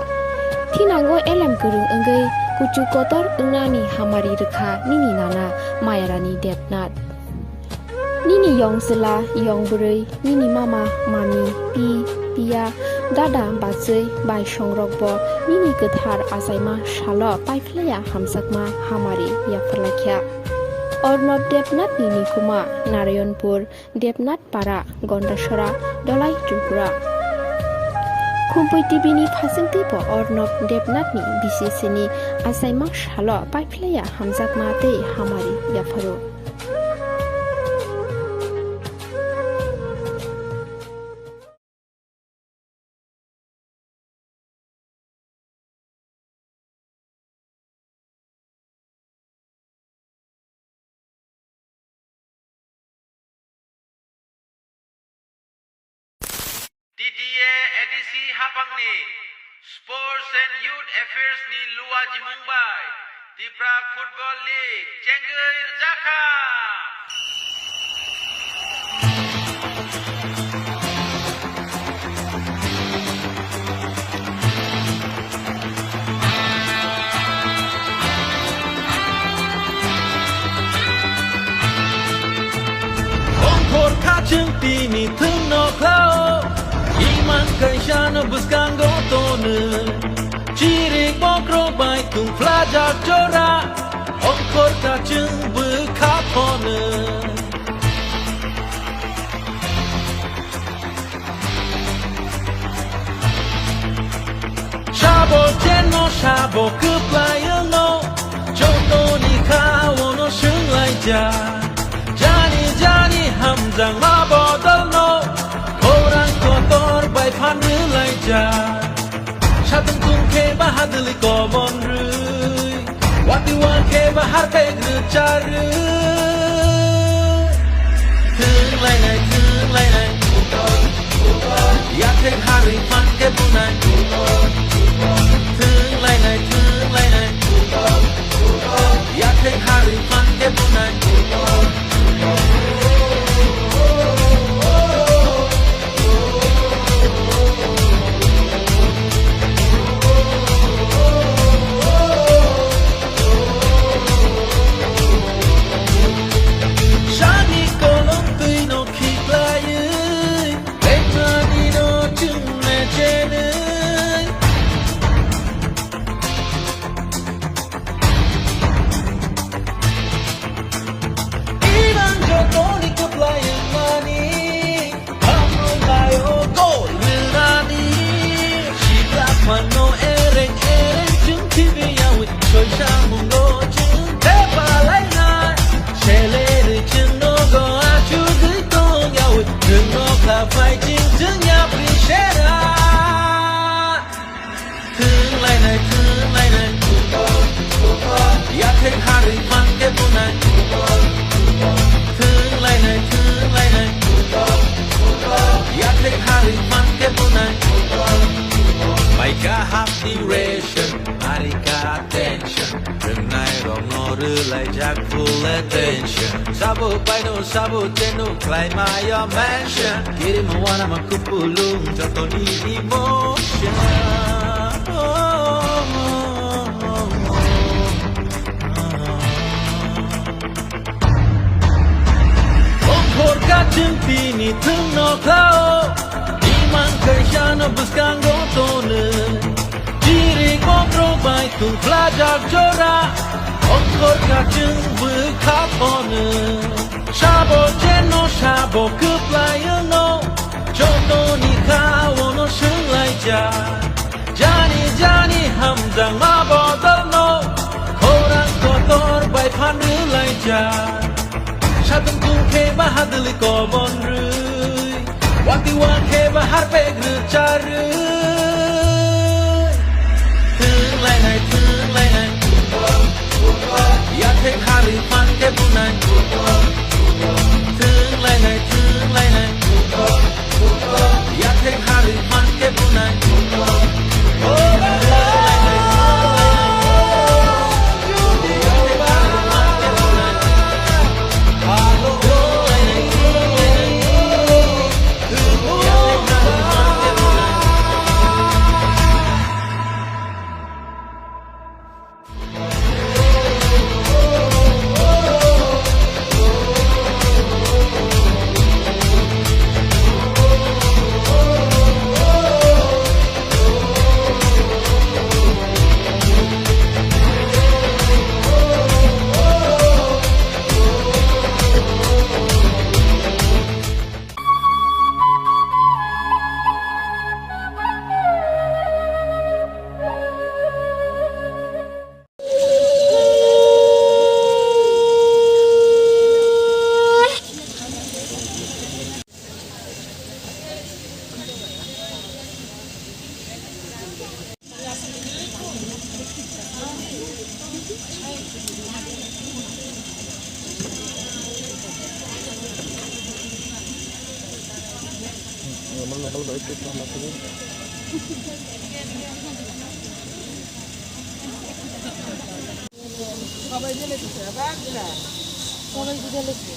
Thinango elem kwrwng wngwi kuchu kotor wngnani hamari rwkha nini nana Mayarani Debnath. Nini yong chwla, yong bwrwi, nini mama, mami, pi, piya, dada, bachwi, bai songrokbo nini kwthar achaima salo paiphlaiya hamjakma hamari yapharlaikha. Arnob Debnathni nikuma Narayanpur, Debnath Para, Gondasora, Dolai, Tripura. Khumpui T V ni phasingtwi bo Arnob Debnathni bisi sini achaima salo paiphlaiya hamjakma tei hamari yapharo. T T A A D C haphangni Sports and Youth Affairs ni luajimung bai Tipra Football League chengwi rwjakha. Ongkhor kachwng tini thwngno khlao, imang kaisano bwskango tonwi. Chirik bokrok bai tungphlajak jora, ongkhor kachwng bwkha phonwi. Sabo chenno sabo kwplai wngno, jotoni khaono swnglaijak. Jani jani hamjakma bodolno, khorang kotor bai phan rwlaijak. Satung tung khe bahadwlwi kobon rwi, wati wa khe bahar pek rwcharwi. Thwng lainai, thwng lainai, yathek harwi phan khe bunai. Thwng lainai, thwng lainai, yathek harwi phan khe bunai. Sani kolom twi no khiklaiwi, Betani no chwng mechenwi. Iban jotoni kwplai wngmani, hamrwng laio gol rwnani. Sikla phano ereng ereng chwng khibiyawi, soisa mungo chwng thepalainai. Selerwi chwng nogo achugwi tongyawi, chwng nokha phai chwng chwng yapri sera. Thwng lainai, thwng lainai, yathek harwi phan khe Baino sabo cheno khlai maya mention. Kiri mawana ma kupulung jotoni emotion. Ongkhor kachung tini thwngno khlao. Imang kaisano bwskango tono. Chiri kokrok bai tungkhlajak jora. Ongkhor kachung bwkha kono. Sabo cheno sabo kwplai wngno. Jotoni kha ono swnglaijak. Jani jani hamjakma bodolno. Khorang kotor bai phan rwlaijak. Satung tung khe ba hadwlwi kobon rwi. Wati wa khe ba harpek rwcharwi. Thwng lainai, thwng lainai. Yathek harwi phan khe bunai. Thwng lainai, thwng lainai. Yathek harwi phan khe bunai. সবাই দিলে দিছে, আবার দিলা। সবাই দিলে দিছে।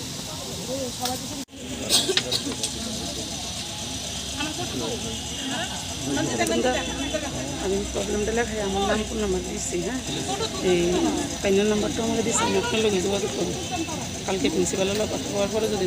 আমি প্রবলেমটা লেখাই আমার নাম কোন নাম্বার দিচ্ছি, হ্যাঁ? এই ফাইনাল নাম্বারটা আমাকে দিচ্ছি, আমি আপনার লগে যোগাযোগ করবো। কালকে প্রিন্সিপালের লগে কথা বলার পরে যদি